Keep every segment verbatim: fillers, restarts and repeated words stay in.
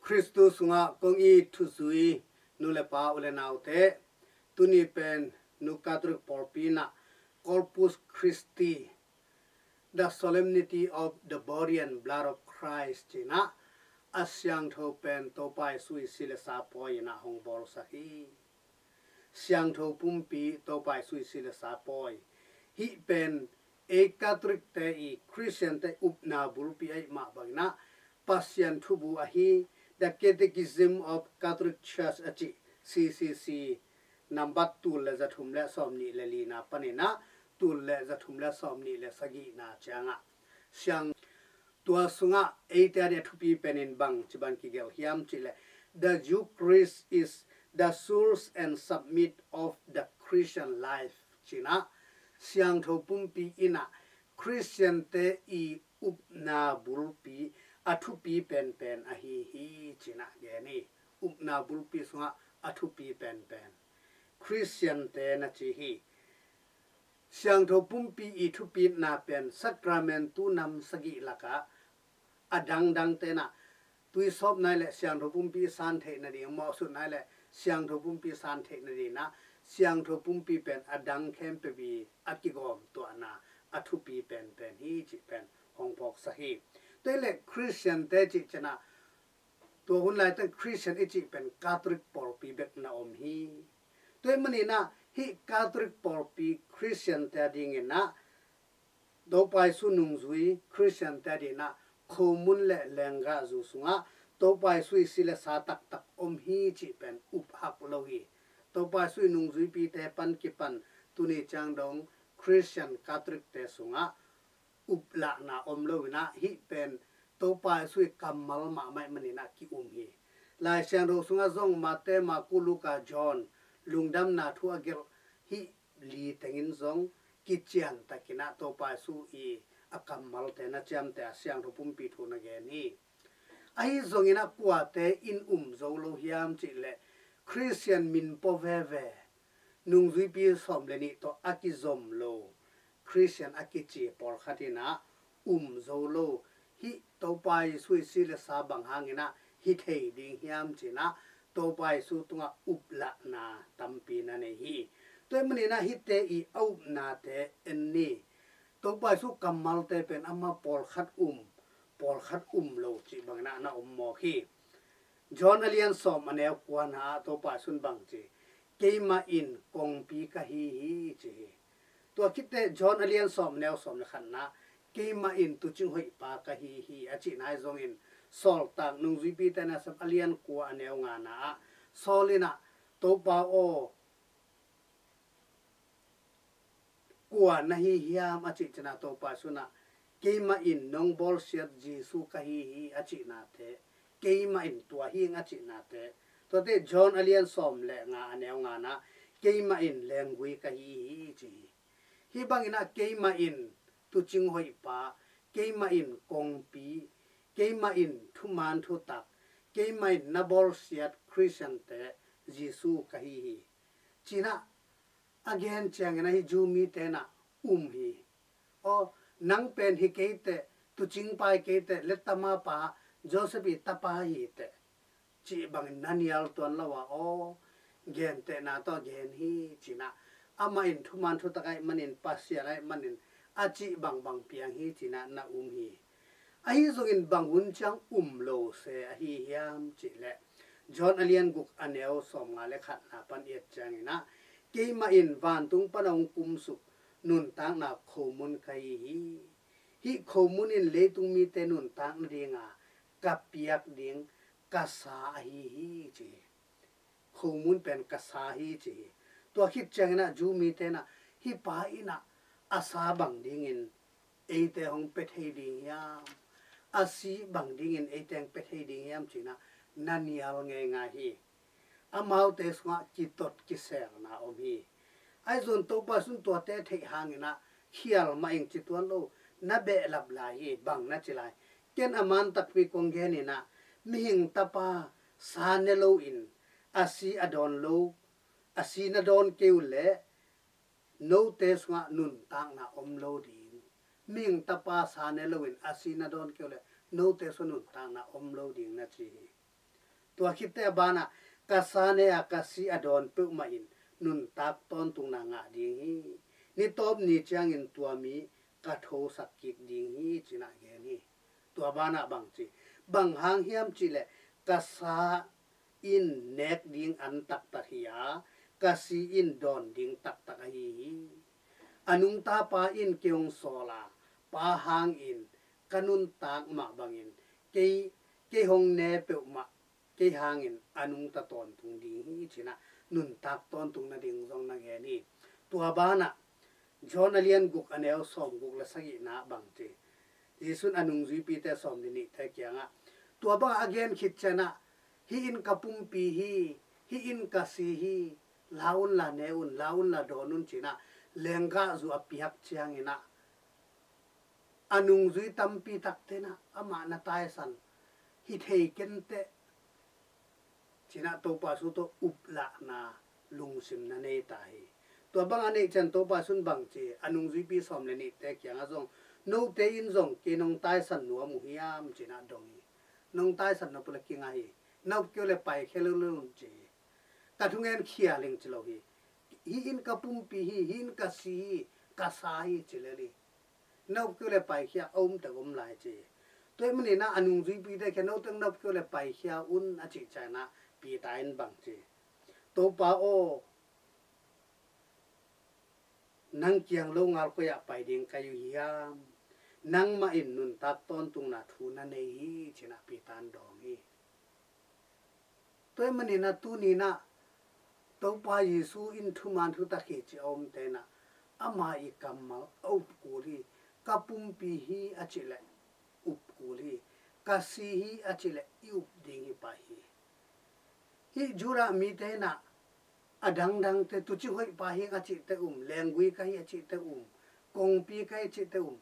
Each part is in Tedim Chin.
Khristu sungah kong it thuzui nu le pa, u le naute, tuni pen Nu Catholic pawlpi in ah Corpus Christi, the Solemnity of the Body and Blood of Christ ci-in ah, a siangtho pen Topa Jesu i si le sa pawi in ah hong bawlsak hi. Siangtho pumpi, Topa Jesu i si le sa pawi. Hih pen ei Catholic te i, Christian te upna bulpi ahih mah bangin ah Pasian thubu ahi. The Catechism of Catholic Church a cih, C C C, nambat tul le za thum le sawmnih le lina panin ah tul le za thum le sawmnih le sagihna ciangah siang Tua sungah eite a ding a thupi penin bang ci bang kigelh hiam cih leh, "The Eucharist is the source and summit of the Christian life," ci-in ah, siangtho pumpi in ah Christian te i upna bulpi a thupi penpen ahi hi ci-in ah gen hi. Upna bulpi sungah a thupi penpen Christian te na ci hi. Siangtho pumpi i thupitna pen Sacramentu nam sagih lakah a dangdang te in ah, tuisawp nai le siangtho pumpi san theih nading, mawhsut nai le siangtho pumpi san theih nading in ah, siangtho pumpi pen a dang khempeuh i a kigawm tuahna a thupi penpen hi cih pen hong phawksak hi. Tua hi le Christian te cih ciangin ah, tua hun laitakin Christian i cih pen Catholic pawlpi bek na om hi. Tua ahih manin ah hih Catholic pawlpi Christian te a dingin ah Topa Jesu nungzui Christian te a dingin ah khomun le lenggahzu sungah Topa Jesu i si le sa taktak om hi cih pen up hak lo hi. Topa Jesu i nungzuipite pan kipan tuni ciang dong Christian Catholic te sungah uplahna om lo in ah, hih pen Topa Jesu i kammal mahmah ahih manin ah ki-um hi. Lai Siangtho sungah zong Mate, Marku, Luka, John lungdamna thu a gelh hih li tengin zong kician takin ah Topa Jesu i a kammalte na ciamteh a, siangtho pumpi thu na gen hi. Ahi zongin ah kuate in um zo lo hiam cih leh, Christian min pua veve, nungzuipi sawm le nih tawh a kizom lo Christian a kici pawlkhat in ah um zo lo. Hih Topa Jesu i si le sa bang hangin ah hi thei ding hiam ci-in ah Topa Jesu tungah uplahna tampi na nei hi. Tua ahih manin ah hihte i a upnate en ni. Topa Jesu kammalte pen ama pawlkhat um, pawlkhat um lo cih bangin ah na om mawk hi. John a lian sawm a neu kuana ah Topa Jesu in bang ci, "Keimah in kongpi ka hi hi," ci hi. Tua khit teh John a lian sawm a neu sawm le khatna, "Keimah in tuucing hoihpa ka hi hi," a cihna ahi zongin, Sawltak Nungzuipite nasep a lian kua a neu ngana ah Saul in ah, "Topa aw, kua na hi hiam?" a cih ciangin ah Topa Jesu in ah, "Keimah in nong bawlsiat Jesu ka hi hi," a cihnate, "Keimah in tua hi ing," a cihnate. Tuate John a lian sawm le nga a neu ngana, "Keimah in lenggui ka hi hi," ci hi. Hih bangin ah keimah in tuucing hoihpa, keimah in kongpi, keimah in thuman thutak, keimah in na bawlsiat Christian te Jesu ka hi hi, ci-in ah a gen ciangin ah hih Jew mite in ah um hi. "Aw, nang pen hi kei teh, tuucing pa hi kei teh, lettama pa, Joseph i tapa hi teh," cih bangin na nial tuan lo a, aw, gentehna tawh gen hi, ci-in ah, amah in thuman thutak ahih manin, Pasian ahih manin a cih bangbang piang hi, ci-in ah na um hi. Ahi zongin bang hun ciang um lo se ahi hiam cih leh, John a lian guk a neu sawm nga le khatna pan i et ciangin ah, "Keimah in vantung pan a hong kumsuk nuntakna khomun ka hi hi. Hih khomun in leitung mite nuntak nadinga ka piak ding ka sa ahi hi," ci hi. "Khomun pen ka sa hi," ci hi. Tua khit ciangin ah Jew mite in ah, "Hih pa in ah a sa bang dingin eite hong pia thei ding hiam? A si bang dingin eite hong pia thei ding hiam?" ci-in ah na nial ngeingai hi. Amaute sungah kitot kiselna om hi. Ahi zongin Topa Jesu in tuate theih hangin ah, "Khial mah ing," ci tuan lo, na behlap lai hi. Bang na ci lai? "Ken a man takpi kong gen in ah, Mihing Tapa sa ne loin a si a dawn lo, a si na dawn kei uh leh note sungah nuntakna om lo ding. Mihing Tapa sa ne loin a si na dawn kei uh leh note sungah nuntakna om lo ding," na ci hi. Tua khit teh a banah ka sa ne a ka si a dawn peuhmah in nuntak tawntungna ngah ding hi. Ni tawp ni ciangin tua mi ka thosak kik ding hi, ci-in ah gen hi. Tua banah bang ci, bang hang hiam cih leh ka sa in nek ding an taktak hi a, ka si in dawn ding taktak ahi hi. A nungta pa in kei hong sawl a, pa hangin ka nuntak mah bangin kei, kei hong ne peuhmah kei hangin a nungta tawntung ding hi, ci-in ah nuntak tawntung nading zong na gen hi. Tua banah John a lian guk a neu sawmguk le sagihna ah bang ci, Jesuh in a nungzuipite sawm le nihte kiangah tua bangah a gen khit ciangin ah, hih in ka pumpi hi, hih in ka si hi, la unla ne un, la unla dawn un, ci-in ah lenggahzu a piak ciangin ah a nungzui tampi takte in ah amah na taisan hi thei kenteh, ci-in ah Topa Jesuh tawh uplahna lungsim na nei ta hi. Tua bang a neih ciang Topa Jesuh in bang ci, a nungzuipi sawm le nihte kiangah zong, note in zong kei nong taisan nuam uh hiam, ci-in ah dong hi. Nong taisan nop uh leh kingah hi. Na up kei uh leh paikhia lel un, ci hi. Ka thungen khial ing ci lo hi. Hih in ka pumpi hi, hih in ka si hi, ka sa hi, ci lel hi. Na up kei uh leh paikhia, a um tek om lai, ci hi. Tua ahih manin ah a nungzuipite kiangah note in na up kei uh leh paikhia un a cih ciangin ah Peter in bang ci, Topa aw, nang kiang longal koi-ah pai ding ka hi uh hiam? Nangmah in nuntak tawntungna thu na nei hi, ci-in ah Peter in dawng hi. Tua ahih manin ah tuni-in ah Topa Jesuh in thuman thutak hi cih a omte in ah ama ii kammal a up kul hi. Ka pumpi hi a cih leh up kul hi. Ka si hi a cih leh i up ding hi pah hi. Hih Judah mite in ah a dangdangte, tuuci hoih pa hi ing a cihte um, lenggui ka hi a cihte um, kongpi ka hi a cihte um.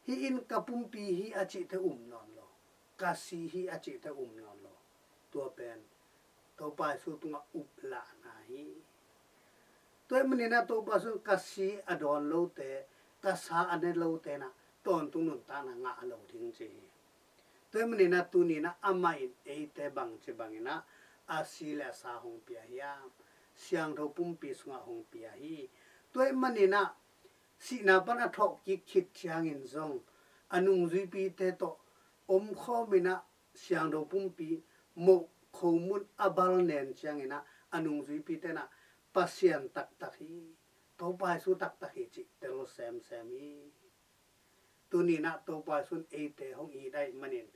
Hih in ka pumpi hi a cihte um nawn lo. Ka si hi a cihte um nawn lo. Tua pen Topa Jesuh tungah uplahna hi. Tua ahih manin ah Topa Jesuh in ka si a dawn lote, ka sa a ne lote in ah tawntung nuntakna ngah lo ding ci hi. Tua ahih manin ah tuni-in ah amah in eite bangci bangin ah a si le a sa hong pia hiam? Siangtho pumpi sungah hong pia hi. Tua ahih manin ah sihna pan a thawhkik khit ciangin zong a nungzuipite tawh omkhawm in ah siangtho pumpi moh khomun a bal nen ciangin ah a nungzuipite in ah Pasian taktak hi, Topa Jesuh taktak hi cih tel semsem hi. Tuni-in ah Topa Jesuh in eite hong it ahih manin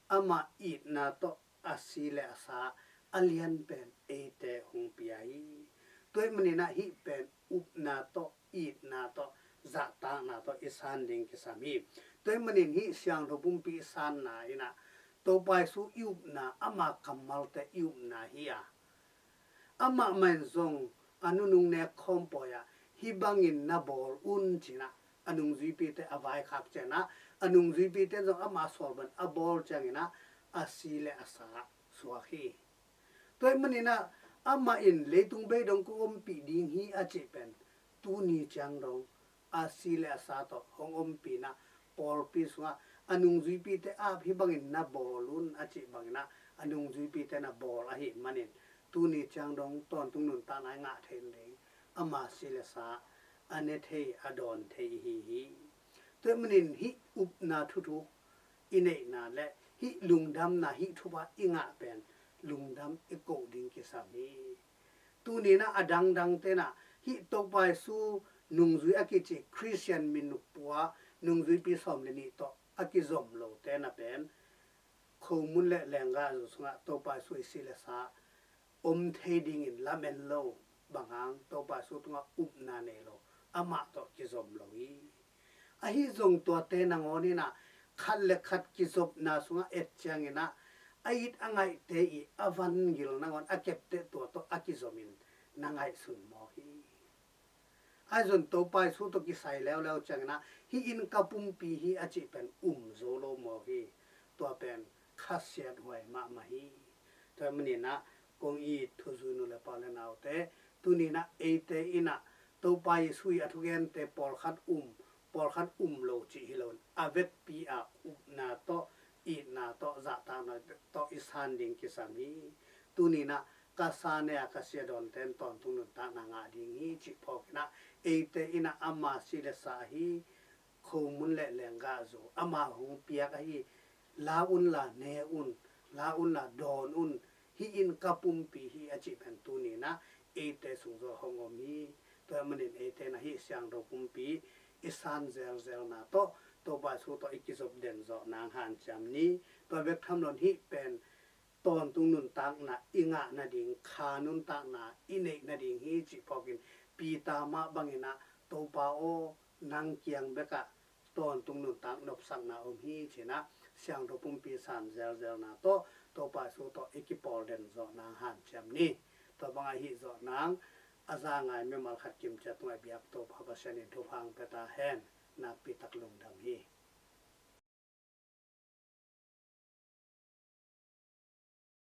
ama itna tawh a si le a sa a lian pen eite hong pia hi. Tua ahih manin ah hih pen upna tawh, itna tawh, zahtakna tawh i san ding kisam hi. Tua ahih manin hih siangtho pumpi i sanna in ah Topa Jesuh i upna, ama kammalte i upna hi a, amah mah in zong a nunung nek khawm pawi ah hih bangin na bawl un ci-in ah a nungzuipite a vaikhak ciangin ah a nungzuipite in zong ama sawl bangin a bawl ciangin ah a si le a sa suak hi. Tua ahih manin ah amah in leitung bei dong kong ompih ding hi a cih pen tuni ciang dong a si le a sa tawh hong ompih in ah pawlpi sungah a nungzuipite ap, hih bangin na bawl un a cih bangin ah a nungzuipite na bawl ahih manin tuni ciang dong tawntung nuntakna i ngah theih nading ama si le sa a ne thei, a dawn thei i hi hi. Tua ahih manin hih upna thuthuk i neihna le hih lungdamna, hih thupha i ngah pen lungdam i koh ding kisam hi. Tuni-in ah a dangdangte in ah hih Topa Jesuh nungzui a kici Khristian minupua nungzuipi sawm le nih tawh a kizom lote in ah pen khomun le lenggahzu sungah Topa Jesuh i si le sa om thei dingin lamen lo, bang hang Topa Jesuh tungah upna nei lo, amah tawh kizom lo hi. Ahi zong tuate nangawn in ah khat le khat kizopna sungah et ciangin ah a it a ngaihte i a vangil nangawn a kepte tua tawh a kizomin na ngaihsun mawk hi. Ahi zong Topa Jesuh tawh kisai leuleu ciangin ah hih in ka pumpi hi a cih pen um zo lo mawk hi. Tua pen khasiathuai mahmah hi. Tua ahih manin ah kong it thuzui nu le pa le naute, tuni-in ah eite in ah Topa Jesuh i a thugente pawlkhat um, pawlkhat um lo cih hi loin a vekpi a upna tawh itna tawh, zahtakna tawh i san ding kisam hi. Tuni-in ah ka sa ne a ka sia dawnte in tawntung nuntakna ngah ding hi cih phawk in ah, eite in ah ama si le sa ahi, khomun le lenggahzu ama hong piak ahi, la unla ne un, la unla dawn un, hih in ka pumpi hi a cih pen tuni-in ah eite sung zaw hong om hi. Tua ahih manin eite in ah hih siangtho pumpi i san zelzelna tawh Topa Jesu tawh i kizop den zawh nang hanciam ni. Tua bek tham loin hih pen tawntung nuntakna i ngah nading, kha nuntakna i neih nading hi cih phawk in, Peter mah bangin ah, Topa aw, nang kiang bekah tawntung nuntak nopsakna om hi ci-in ah, siangtho pumpi san zelzelna tawh Topa Jesu tawh i kipawl den zawh nang hanciam ni. Tua bang ahi zawh nang, a za ngai mimal khat kimciat tungah biak Topa Pasian in thupha hong pia ta hen. Nakpi tak lungdam hi.